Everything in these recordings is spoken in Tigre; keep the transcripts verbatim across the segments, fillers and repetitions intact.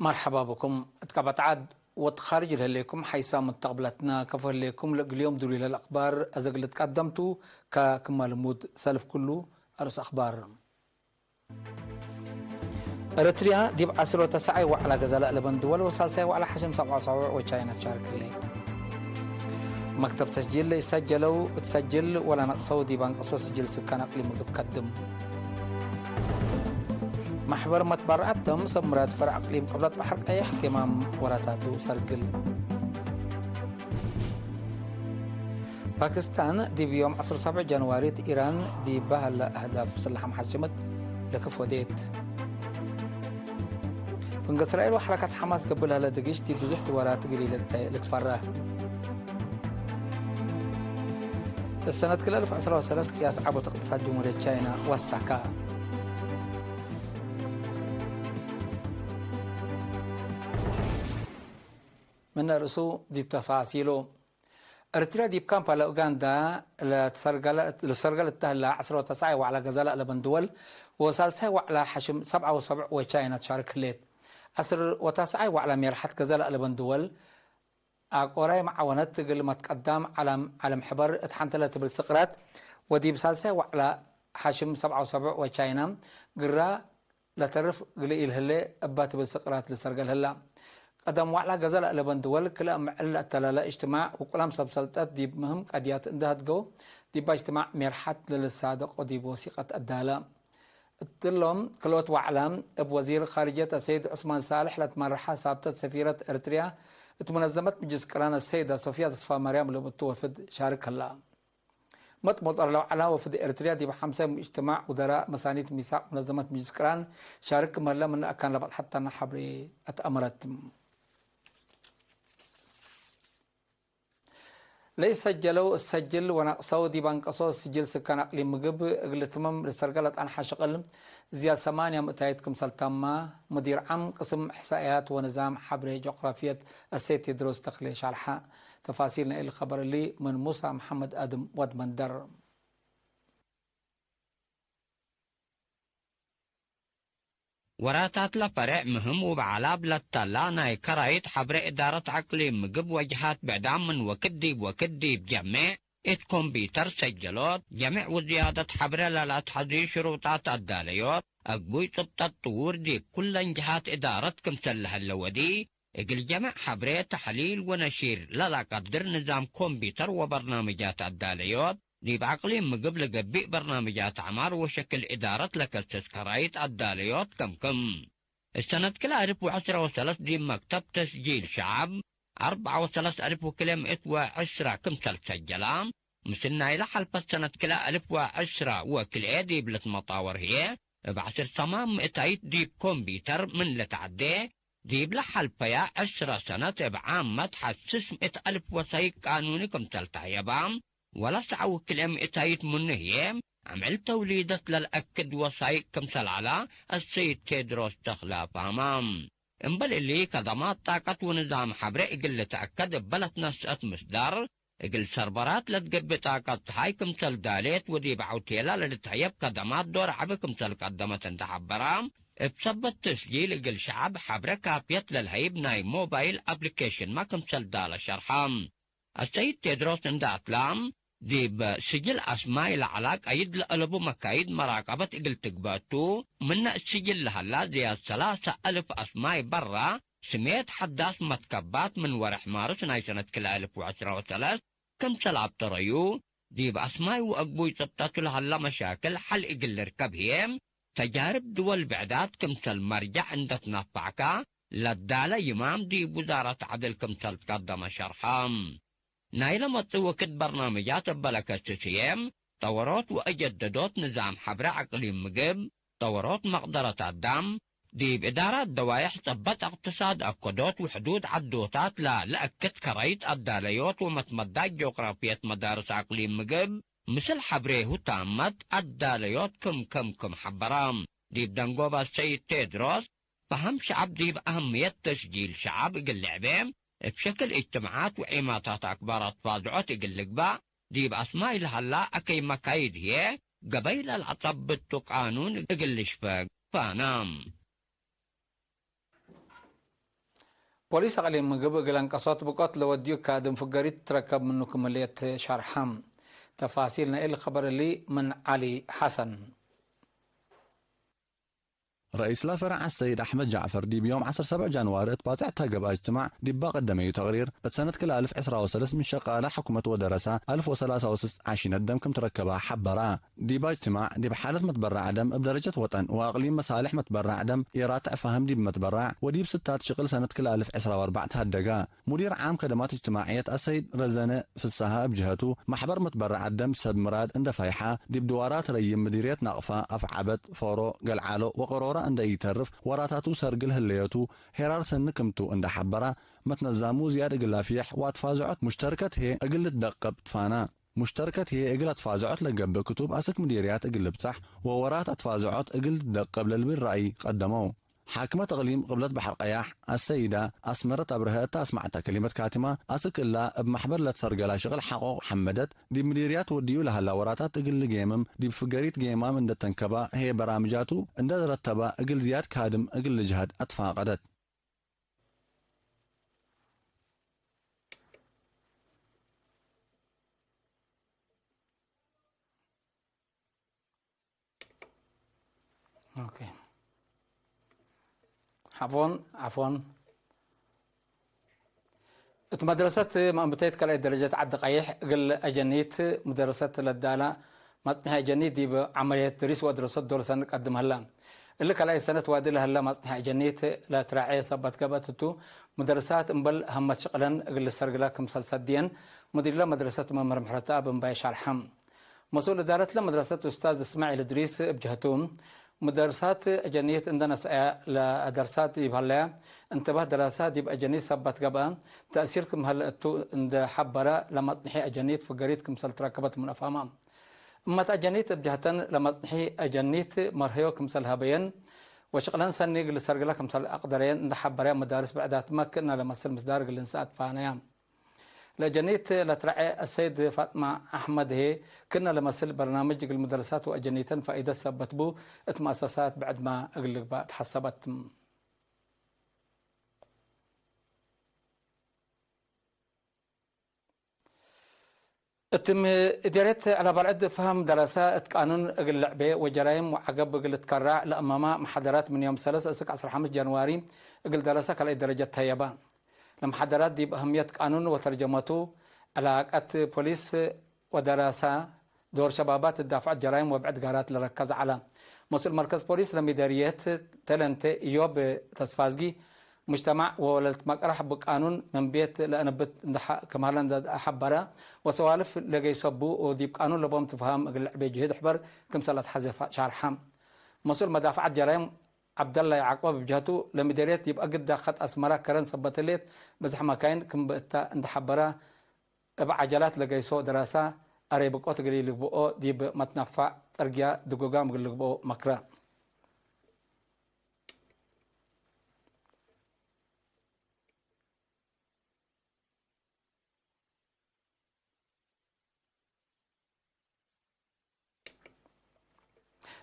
መርሐባ ብኩም። እት ቀበት ዐድ ወእት ካርጅ ለህሌኩም ሐይሳም እት ተቅብለትነ ከፎ ህሌኩም። ለእግል ዮም ድሉይ ለልአክባር አዘ እግል ልትቀደም ቱ። ከክመ ልሙድ ሰልፍ ክሉ አርእስ አክባር። ኤረትርያ ዲብ ዐስር ወተሰዓይ ወዕላ ገዘ ለአለበን ድወል ወሳልሳይ ወዕላ ሐሽም ሰብዓ ወሰቡዕ ወቻይና ትሻርክ ህሌት። መክተብ ተስጂል ለኢሰጀለው እት ሰጅል ወለነቅሰው ዲብ አንቅሶ ስጅል ስካን አቅሊም ምግብ ከድም። መሕበር መትበረዐት ተም ሰብ ምራድ ፈርዕ አቅሊም ቅብለት በሐር ቀየሕ ኬማም ወራታቱ ሰርግል። ፓክስታን ዲብ ዮም ዐስር ወሰብዕ ጃንዋሪ እት ኢራን ዲብ በሀለ አህዳፍ ስለሐም ሐሽምት ለክፍ ወዴት። ፍንገ እስራኤል ወሐረካት ሐማስ ገብእ ለሀለ ድግሽ ዲብ ብዙሕ ድወላት እግል ኢልብዔ ልትፈረህ። እት ሰነት ክልኤ አልፍ ዐስራ ወሰለስ ቅያስ ዐቦት እቅትሳድ ጅምሁርየት ቻይና ወሳካ። ምነ ርእሱ ዲብ ተፋሲሉ። ኤረትርያ ዲብ ካምፓላ ኡጋንዳ ለትሰርገለ-፣ ልትሰርገል እተ ህለ ዐስር ወተሰዓይ ወዕላ ገዘ ለአለበን ድወል ወሳልሳይ ወዕላ ሐሽም ሰብዓ ወሰቡዕ ወቻይና ትሻርክ ህሌት። ዐስር ወተሰዓይ ወዕላ ሜርሐት ገዘ ለአለበን ድወል አቆራይ መዓወነት እግል መትቀዳም ዐለም፣ ዐለም ሕበር እት ሐንተ ለትብል ስቅራት ወዲብ ሳልሳይ ወዕላ ሐሽም ሰብዓ ወሰቡዕ ወቻይና ግራ ለተርፍ እግል ኢልህሌ እባ ትብል ስቅራት ልሰርገል ህላ። ቀደም ወዕላ ገዘ ለአለበን ድወል ክልኤ ምዕል ለአተላለ እጅትማዕ ውቁላም ሰብ ሰልጠት ዲብ ምህም ቀድያት እንዴ ሀድገው፣ ዲባ እጅትማዕ ሜርሐት ለልሳደቆ ዲብ ወሲቀት አዳለ። እትሎም ክልኦት ወዕላ፣ እብ ወዚር ካርጅየት አሰይድ ዑስማን ሳልሕ ለትመረሐ ሳብተት ሰፊረት ኤረትርያ እት ሙነዘመት ምጅልስ ቅራን አሰይዳ ሶፍያ ተስፋማርያም ለብቱ ወፍድ ሻርክ ህላ። መጥሞጠር ለውዐላ ወፍድ ኤረትርያ ዲብ ሐምሳይ ሙጅትማዕ ውደራእ መሳኒት ሚሳቅ ሙነዘመት ምጅልስ ቅራን ሻርክ ክም ህለ ምነ አካን ለበጽሐተነ ሐብሬ አትአመረት። ለኢሰጀለው እት ሰጅል ወነቅሰው ዲብ አንቀሶ ስጅል ስካን አቅሊም ምግብ እግል ልትመም ልሰርገ ለጠንሐ ሽቅል ዝያድ ሰማንያ ምእታይት ክምሰል ተመ፣ ሙዲር ዓም ቅስም እሕሳእያት ወንዛም ሐብሬ ጆግራፍየት አሰይድ ቴድሮስ ተክሌ ሻርሐ። ተፋሲል ናይል ከበር እሊ ምን ሙሳ መሐመድ አድም ወድ መንደር። ወራታትለ ፈሬዕ ምህም ውበዕላብ ለተላ ናይ ከራይት ሐብሬ እዳረት አቅሊም ምግብ ወጅሃት ብዕዳም ምን ወክድ ዲብ ወክድ ዲብ ጀሜዕ እት ኮምፒተር ሰጀሎት። ጀሜዕ ውዝያደት ሐብሬ ለለአትሐዜ ሽሩጣት አዳለዮት። አግቡይ ጽብጠት ጥዉር ዲብ ኩለን ጅሃት እዳረት ክምሰል ለሀለ ወዲ፣ እግል ጀሜዕ ሐብሬ ተሕሊል ወነሺር ለለቀድር ንዛም ኮምፒተር ወበርናምጃት አዳለዮት። ዲብ አቅሊም ምግብ ለገብእ በርናምጃት ዐማር ወሸክል እዳረት ለከስስ ከራይት አዳለዮት ከምክም። እት ሰነት ክልኤ አልፍ ወዐስረ ወሰለስ ዲብ መክተብ ተስጂል ሸዐብ አርበዕ ወሰለስ አልፍ ወክልኤ ምእት ወዐስረ ክምሰል ሰጀላ፣ ምስል ናይለ ሐልፈት ሰነት ክልኤ አልፍ ወዐስረ ወክልኤ ዲብ ልትመጣወር ህዬ፣ እብ ዐስር ሰማን ምእታይት ዲብ ኮምፒተር ምን ልትዐዴ፣ ዲብለ ሐልፈያ ዐስረ ሰነት እብ ዓመት ሐስስ ምእት አልፍ ወሳይቅ ቃኑኒ ክምሰል ተህየባ፣ ወለሰዕ ወክልኤ ምእታይት ምኑ ህዬ፣ አምዕል ተውሊደት ለልአክድ ወሳይቅ ክምሰል ዐላ አሰይድ ቴድሮስ ተክለ አፍሀማ። እምበል እሊ፣ ከደማት ጣቀት ወንዛም ሐብሬ እግል ልትአከድ እበ ለትነስአት ምስዳር፣ እግል ሰርበራት ለትገብእ ጣቀት ጸሓይ ክምሰል ዳሌት ወዲብ ዐውቴላ ለልትሀየብ ከደማት ዶር ዐቢ ክምሰል ቀደመት እንዴ ሐበራ፣ እብ ሰበት ተስጂል እግል ሸዐብ ሐብሬ ካፍየት ለልሀይብ ናይ ሞባይል አፕሊኬሽንመ ክምሰል ዳለ ሸርሐ። አሰይድ ቴድሮስ እንዴ አትላም፣ ዲብ ስጅል አስማይ ለዐላ ቀይድ ለአለቡ መካይድ መራቀበት እግል ትግበእ ቱ፣ ምነ እት ስጅል ለሀላ ዝያድ ሰላሰ አልፍ አስማይ በራ፣ ስሜት ሐዳስ መትከባት ምን ወሬሕ ማርስ ናይ ሰነት ክልኤ አልፍ ወዐስረ ወሰለስ ክምሰል አብጠረዩ፣ ዲብ አስማይ ወአግቡይ ጽብጠቱ ለሀላ መሻክል ሐል እግል ልርከብ ህዬ፣ ተጃርብ ድወል ብዕዳት ክምሰል መርጀዕ እንዴ ትነፈዕከ ለዳለ ይማም ዲብ ውዛረት ዐድል ክምሰል ትቀደመ ሸርሐ። ናይለ መጽእ ወክድ በርናምጃት እበ ለከስስ ህዬ፣ ጠወሮት ወአጀደዶት ንዛም ሐብሬ አቅሊም ምግብ፣ ጠወሮት መቅደረት አዳም፣ ዲብ እዳራት ደዋየሕ ጸበጥ እቅትሳድ አከዶት ወሕዱድ ዐዶታት ለለአክድ ከራይት አዳለዮት ወመትመዳጅ ጆግራፍየት መዳርስ አቅሊም ምግብ፣ ምስል ሐብሬሁ ታመት አዳለዮት ክም ክም ክም ሐበረ። ዲብ ደንጎበ አሰይድ ቴድሮስ፣ ፈሀም ሸዐብ ዲብ አህምየት ተስጂል ሸዐብ እግል ልዕቤ፣ እብ ሸክል እጅትማዓት ወዒማታት አክባር አትፋዝዖት እግል ልግባእ፣ ዲብ አስማይ ለሀላ አከይ መካይድ ህዬ፣ ገበይ ለልአጸብጥ ቱ ቃኑን እግል ልሽፈግ ፋና። ፖሊስ አቅሊም ምግብ እግል አንቀሶት ብቆት ለወድዩ ካድም ፍገሪት ትረከብ ምኑ ክም ህሌት ሻርሐ። ተፋሲል ናይል ከበር እሊ ምን ዐሊ ሐሰን። ረኢስ ለፈረዕ አሰይድ አሕመድ ጃዕፈር ዲብ ዮም ዐስር ሰብዕ ጃንዋሪ እት ባጽዕ እተ ገብአ እጅትማዕ ዲባ ቀደመዩ ተቅሪር፣ እት ሰነት ክል አልፍ ዕስራ ወሰለስ ምን ሸቃለ ሕኩመት ወደረሰ አልፍ ወሰላሳ ወስስ ዓሺነት ደም ክም ትረከበ ሐበረ። ዲባ እጅትማዕ ዲብ ሓለት መትበራዕ ደም እብ ደረጀት ወጠን ወአቅሊም መሳልሕ መትበራዕ ደም ኢራትዕ ፋህም ዲብ መትበራዕ ወዲብ ስታት ሽቅል ሰነት ክል አልፍ ዕስራ ወአርበዕ ተሀደገ። ሙዲር ዓም ከደማት እጅትማዕየት አሰይድ ረዘነ ፍሰሃ እብ ጀሀቱ፣ መሕበር መትበረዓት ደም ሰብ ምራድ እንደ ፋይሐ፣ ዲብ ድዋራት ረይም ምዲርየት ናቅፋ፣ አፍዓበት፣ ፎሮ፣ ገልዓሎ ወቀሮረ እንደ ኢተርፍ ወራታቱ ሰርግል ህለዮቱ፣ ሄራር ሰኒ ክምቱ እንደ ሐበረ፣ መትነዛሙ ዝያድ እግል ላፍየሕ ወአትፋዝዖት ሙሽተርከት ህዬ እግል ልትደቀብ ትፋነ። ሙሽተርከት ህዬ እግል አትፋዝዖት ለገብእ ክቱብ አስክ ምዲርያት እግል ልብጻሕ ወወራት አትፋዝዖት እግል ልትደቀብ ለልብል ረአይ ቀደመው። ሓክመት እቅሊም ቅብለት በሐር ቀያሕ አሰይዳ አስመረት አብርሀ እተ አስመዐተ ከሊመት ካትመ፣ አስክ እላ እብ መሕበር ለትሰርገላ ሽቅል ሐቆቅ ሐመደት፣ ዲብ ምዲርያት ወድዩ ለሀላ ወራታት እግል ልጌምም፣ ዲብ ፍገሪት ጌማም እንደ ተንከበ ህዬ በራምጃቱ እንደ ረተበ እግል ዝያድ ካድም እግል ልጅሀድ አትፋቀደት። ኦኬ። ዐፎን፣ ዐፎን። እት መድረሰት መአንብተይት ካልኣይት ደረጀት ዐዲ ቀይሕ እግል አጀኒት ሙደረሰት ለዳላ ማጽንሒ አጀኒት ዲብ ዐመልየት ድሪስ ወአድረሶት ዶል ሰኒ ቀድም ሀላ። እሊ ካልኣይት ሰነት ዋዲ ለሀላ ማጽንሒ አጀኒት ለትራዔ ሰበት ገብአት እቱ፣ ሙደረሳት እምበል ሀመት ሽቅለን እግል ልሰርግላ ክምሰል ሰድየን፣ ሙዲርለ መድረሰት መምህር ምሕረተአብ እምባየ ሻርሐ። መስኡል እዳረት ለመድረሰት ኡስታዝ እስማዒል እድሪስ እብ ጀህቱ፣ ሙደርሳት አጀኒት እንደ ነስአያ ለአደርሳት ዲብ ሀለያ፣ እንተባህ ደራሳ ዲብ አጀኒት ሰበት ገብአ፣ ተእሲር ክም ሀለ እቱ እንደ ሐበረ፣ ለመጽንሒ አጀኒት ፍገሪት ክምሰል ትረከበት ምን አፍሀማ። እመት አጀኒት እብ ጀህተን ለመጽንሒ አጀኒት መርሀዮ ክምሰል ሀበየን፣ ወሽቅለን ሰኒ እግል ሰርግለ ክምሰል አቅደረየን እንደ ሐበረያ፣ መዳርስ ብዕዳትመ ክእነ ለመስል ምስዳር እግል እንሰአት ፋነያ። ለጀኒት ለትረዔ አሰይድ ፋጥማ አሕመድ ህዬ፣ ክእነ ለመስል በርናምጅ እግል ሙደረሳት ወአጀኒተን ፋኢደት ሰበት ቡ፣ እት መአሰሳት ብዕድመ እግል ልግባእ ተሐሰበት። እትም እዴሬት ዕላባልዕድ ፈሀም ደረሰ እት ቃኑን እግል ልዕቤ ወጀራይም ወዐገብ እግል ልትከራዕ ለአማማ መሓደራት ምን ዮም ሰለስ እስክ ዐስር ሐምስ ጃንዋሪ እግል ደረሰ ካልኣይ ደረጀት ተህየበ። ለመሓደራት ዲብ አህምየት ቃኑን ወተርጀመቱ፣ ዕላቀት ፖሊስ ወደረሰ፣ ዶር ሸባባት፣ ዳፍዐት ጀራይም ወብዕድ ጋራት ለረከዘ ዐለ። መስኡል መርከዝ ፖሊስ ለሚደርየት ተለንቴ ኢዮብ ተስፋዝጊ፣ ሙጅተማዕ ወለልትመቀረሕ ብቃኑን ምን ቤት ለአንብት እንደ ሐ-፣ ክም ሀለ እንደ ሐበረ ወሰዋልፍ ለገይሶ ቡ ወዲብ ቃኑን ለቦም ትፍሃም እግል ልዕቤ ጅህድ ሕበር ክምሰል አትሐዜ ሻርሐ። መስኡል መዳፍዐት ጀራይም ዐብደላ ያዕቆብ እብ ጀህቱ፣ ለምዴርየት ዲብ አግዳ ከጥ አስመራ ከረን ሰበት ህሌት፣ በዝሕ መካይን ክም ብእታ እንደ ሐበረ፣ እብ ዐጀላት ለገይሶ ደራሳ አሬ ብቆት እግል ኢልግብኦ፣ ዲብ መትነፋዕ ጥርግያ ድጎጋም እግል ልግብኦ መክረ።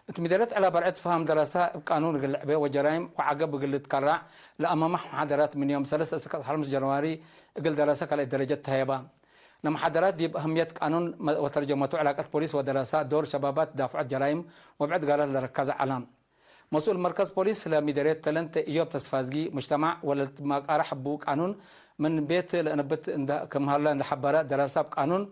እት ምዴርየት ዕላብ አልዕድ ፈሀም ደረሰ እብ ቃኑን እግል ልዕቤ ወጀራይም ወዐገብ እግል ልትከራዕ ለአማመሕ መሓደራት ምን ዮም ሰለስ እስክ ሐምስ ጃንዋሪ እግል ደረሰ ካልኣይ ደረጀት ተሀየባ። ለመሓደራት ዲብ አህምየት ቃኑን ወተርጀመቱ፣ ዕላቀት ፖሊስ ወደረሳ፣ ዶር ሸባባት፣ ዳፍዐት ጀራይም ወብዕድ ጋራት ለረከዘ ዐለ። መስኡል መርከዝ ፖሊስ ለምዴርየት ተለንተ እዮብ ተስፋዝጊ፣ ሙጅተማዕ ወለልትመቃረሕ ቡ ቃኑን ምን ቤት ለእንብት እንደ ክም ሀለ እንደ ሐበረ፣ ደረሳ እብ ቃኑን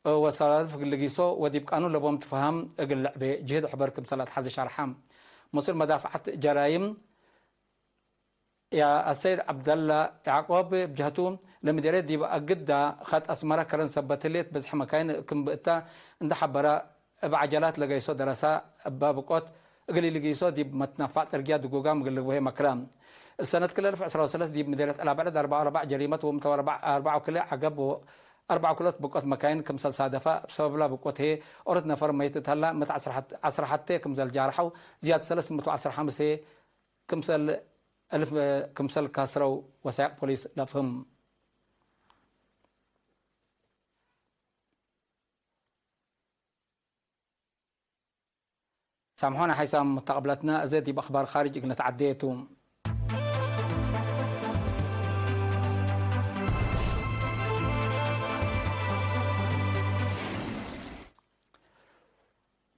ወሰላልፍ እግል ልጊሶ ወዲብ ቃኑን ለቦም ትፈሀም እግል ልዕቤ ጅህድ ሕበር ክምሰል አትሐዜ ሻርሐ። መስኡል መዳፍዐት ጀራይም አሰይድ ዐብደላ ያዕቆብ እብ ጀህቱ፣ ለምዴርየት ዲብ አግዳ ከጥ አስመረ ከረን ሰበት ህሌት በዝሕ መካይን ክም ብእተ እንደ ሐበረ፣ እብ ዐጀላት ለገይሶ ደረሳ እበ ብቆት እግል ኢልጊሶ ዲብ መትነፋዕ ጥርግያ ድጎጋም እግል ልግበኦ መክረ። እሰነት ክል አልፍ ዕስራ ወሰለስ ዲብ ምዴርየት ዕላብ አልዕድ አርበዕ ወአርበዕ ጀሪመት ወምተው አርበዕ ወክልኤ ዐገብ ወአርበዕ ወክልኦት ብቆት መካይን ክምሰል ሳደፈ፣ እብ ሰበብላ ብቆት ህዬ ኦሮት ነፈር መይት እት ሀላ፣ ምእት ዐስር ሐቴ ክምሰል ጃርሐው፣ ዝያድ ሰለስ ምእት ወዐስር ሐምስ ህዬ ክምሰል እልፍ ክምሰል ካስረው ወሳይቅ ፖሊስ ለፍህም። ሳምሖና ሓይሳም ሙተቀብለትና፣ እዘ ዲብ አኽባር ካርጅ እግል ነትዓዴ ቱ።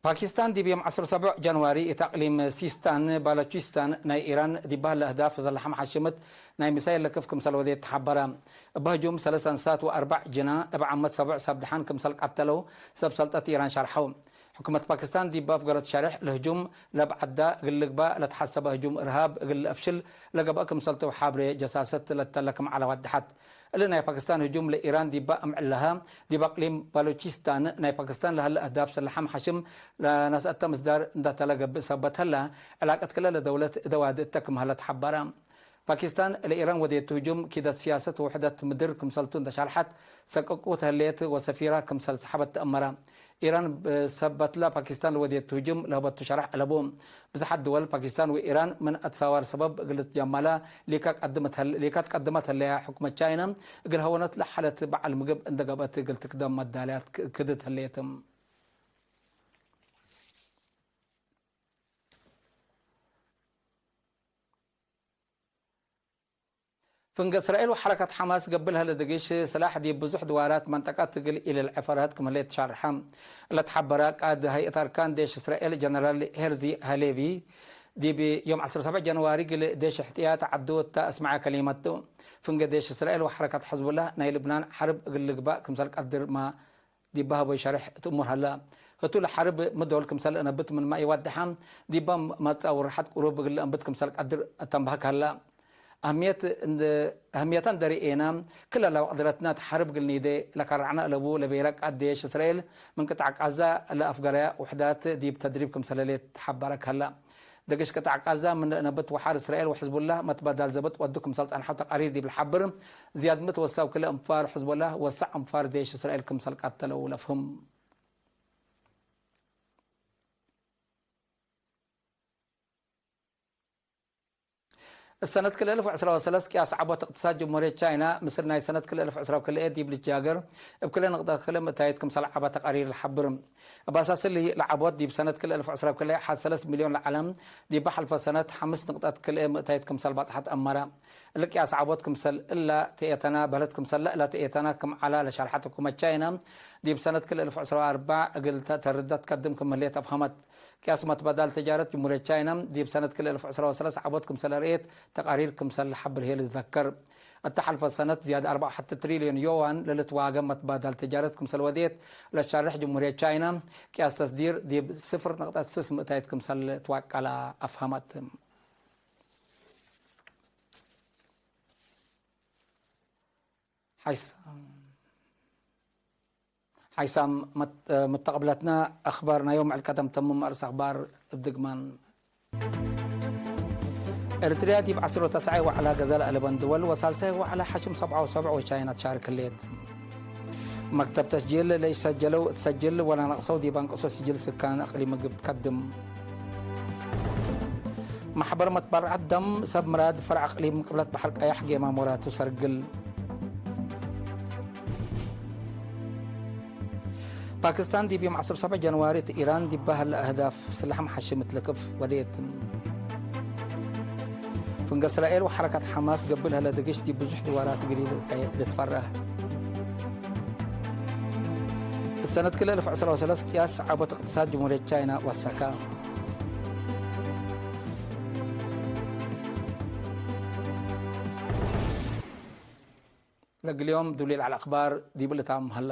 ፓኪስታን ዲብ ዮም ዐስር ወሰብዕ ጃንዋሪ እት አቅሊም ሲስታን ባሎቺስታን ናይ ኢራን ዲብ በህለ አህዳፍ ዘለሐም ሐሽምት ናይ ሚሳይል ለክፍ ክምሰል ወዴት ተሐበረ። እብ ህጁም ሰለስ አንሳት ወአርበዕ ጅና እብ ዓመት ሰቡዕ ሰብ ደሓን ክምሰል ቀተለው ሰብ ሰልጠት ኢራን ሸርሐው። ሕኩመት ፓኪስታን ዲብ አፍገረቱ ሸሬሕ ለህጁም ለብዐዳ እግል ልግባእ ለተሐሰበ ህጁም እርሃብ እግል ለአፍሽል ለገብአ ክምሰልቱ እብ ሐብሬ ጀሳሰት ለተለ ክም ዐለ ወደሐት። እሊ ናይ ፓኪስታን ህጁም ለኢራን ዲበ አምዕል ለሀ፣ ዲብ አቅሊም ባሎቺስታን ናይ ፓኪስታን ለሀለ አህዳፍ ሰለሐም ሐሽም ለነስአተ ምስዳር እንደ ተለገብእ ሰበት ሀለ፣ ዕላቀት ክለ ለደውለት እደዋድ እተ ክም ሀለ ተሐበረ። ፓኪስታን ለኢራን ወዴቱ ህጁም ኪደት ሲያሰት ወውሕደት ምድር ክምሰልቱ እንደ ሻልሐት ሰቅቁ ተህሌት ወሰፊራ ክምሰል ሰሐበት ተአመረ። ኢራን ሰበትለ ፓኪስታን ለወዴቱ ህጁም ለህበቱ ሸረሕ አለቡ። ብዝሓት ድወል ፓኪስታን ወኢራን ምን አትሳዋር ሰበብ እግል ልትጃማላ ሊካ ቀድመት ሀል-፣ ሊካ ትቀድመት ህለያ ሕኩመት ቻይና እግል ሀወነት ለሐለት በዐል ምግብ እንደ ገብአት እግል ትክደም መዳልያት ክ-፣ ክድት ህሌትም። ፍንገ እስራኤል ወሐረከት ሐማስ ገብእ ለሀለ ድግሽ ስላሕ ዲብ ብዙሕ ድዋራት መንጠቀት እግል ኢልልዐ ፈርሀት ክም ህሌት ሻርሐ። ለትሐበረ ቃእድ ሀይአት አርካን ዴሽ እስራኤል ጀነራል ሄርዚ ሃሌቪ ዲብ ዮም ዐስር ወሰብዕ ጃንዋሪ እግል ዴሽ እሕትያት ዐዱ እተ አስመዐ ከሊመት ቱ። ፍንገ ዴሽ እስራኤል ወሐረከት ሕዝቡላህ ናይ ልብናን ሐርብ እግል ልግባእ ክምሰል ቀድር ማ ዲብ ሀቦይ ሸርሕ እት እሙር ሀለ። ህቱ ለሐርብ ሚ ዶል ክምሰል ለአነብት ምንመ ኢወደሐ፣ ዲበ መጽአ ውርሐት ቅሩብ እግል ለአንብት ክምሰል ቀድር አተንበህክ ሀለ። አህምየት እንደ፣ አህምየተ እንደ ርኤነ፣ ክለ ለወቅድረትነ እት ሐርብ እግል ኒዴ ለከረዕነ አለቡ ለቤለ ቃእድ ዴሽ እስራኤል፣ ምን ቅጣዕ ቃዛ ለአፍገረየ ውሕዳት ዲብ ተድሪብ ክምሰለ ሌት ተሐበረክ ሀለ። ደግሽ ቅጣዕ ቃዛ ምን ለአነብት ወሐር እስራኤል ወሕዝቡላህ መትበዳል ዘብጥ ወዱ ክምሰል ጸንሐው ተቃሪር ዲብ ለሐብር፣ ዝያድ ምት ወሳው ክለ እንፋር ሕዝቦላህ ወሰዕ እንፋር ዴሽ እስራኤል ክምሰል ቀተለው ለፍህም። እት ሰነት ክልኤ እልፍ ወዕስራ ወሰለስ ቅያስ ዐቦት እቅትሳድ ጅምሁርየት ቻይና፣ ምስል ናይ ሰነት ክልኤ እልፍ ወዕስራ ወክልኤ ዲብ ልትጃገር፣ እብ ክልኤ ንቅጠት ክልኤ ምእታይት ክምሰል ዐበ ተቃሪር ለሐብር። እብ አሳስ እሊ፣ ለዐቦት ዲብ ሰነት ክልኤ እልፍ ወዕስራ ወክልኤ ሐድ ሰለስ ሚልዮን ለዐለ፣ ዲብ ሐልፈ ሰነት ሐምስ ንቅጠት ክልኤ ምእታይት ክምሰል ባጽሐት አመረ። እሊ ቅያስ ዐቦት ክምሰል እላ ተኤተና በህለት ክምሰል ለእለ ተኤተና ክም ዐላ ለሸርሐት ሕኩመት ቻይና፣ ዲብ ሰነት ክልኤ እልፍ ወዕስራ ወአርበዕ እግል ተርደት ከድም ክም ህሌት አፍሀመት። ቅያስ መትበዳል ተጃረት ጅምሁርየት ቻይና፣ ዲብ ሰነት ክልኤ እልፍ ወዕስራ ወሰለስ ዐቦት ክምሰል ለርኤት ተቃሪር ክምሰል ለሐብር ህዬ ልትዘከር። እተ ሐልፈት ሰነት ዝያድ አርበዕ ወሐቲ ትሪልዮን ዮዋን ለልትዋገ መትባዳል ተጃረት ክምሰል ወዴት ለትሸርሕ ጅምሁርየት ቻይና፣ ቅያስ ተስዲር ዲብ ስፍር ነቅጠት ስስ ምእታይት ክምሰል ትዋቀላ አፍሀመት። ሐይሳም፣ ሐይሳም መት-፣ ሙተቅብለትነ አኽባር ናይ ዮም ዕልቀደም ተምም አርእስ አኽባር እብ ድግማን። ኤርትርያ ዲብ ዐስር ወተስዓይ ወዐላ ገዘ ለአለበን ድወል ወሳልሳይ ወዐላ ሐሽም ሰብዓ ወሰብዕ ወቻይና ትሻርክ ህሌት። መክተብ ተስጂል ለኢሰጀለው እት ሰጅል ወለነቅሰው ዲብ አንቅሶ ስጅል ስካን አቅሊም ምግብ ትከድም። መሕበር መትበረዐት ደም ሰብ ምራድ ፈርዕ አቅሊም ቅብለት በሐር ቀያሕ ጌማም ወራቱ ሰርግል። ፓክስታን ዲብ ዮም ዐስር ወሰብዕ ጀንዋሪ እት ኢራን ዲብ በህለ አህዳፍ ስለሐም ሐሽምት ልክፍ ወዴት። ፍንገ እስራኤል ወሐረካት ሐማስ ገብእ ለህለ ድግሽ ዲብ ብዙሕ ድዋራት እግል ልትፈረህ። እት ሰነት ክልኤ እልፍ ዕስራ ወሰለስ ቅያስ ዐቦት እቅትሳድ ጅምሁርየት ቻይና ወሰከ። ለእግል ዮም ዱሊል ዐለ አኽባር ዲብሊ ታም ሀላ።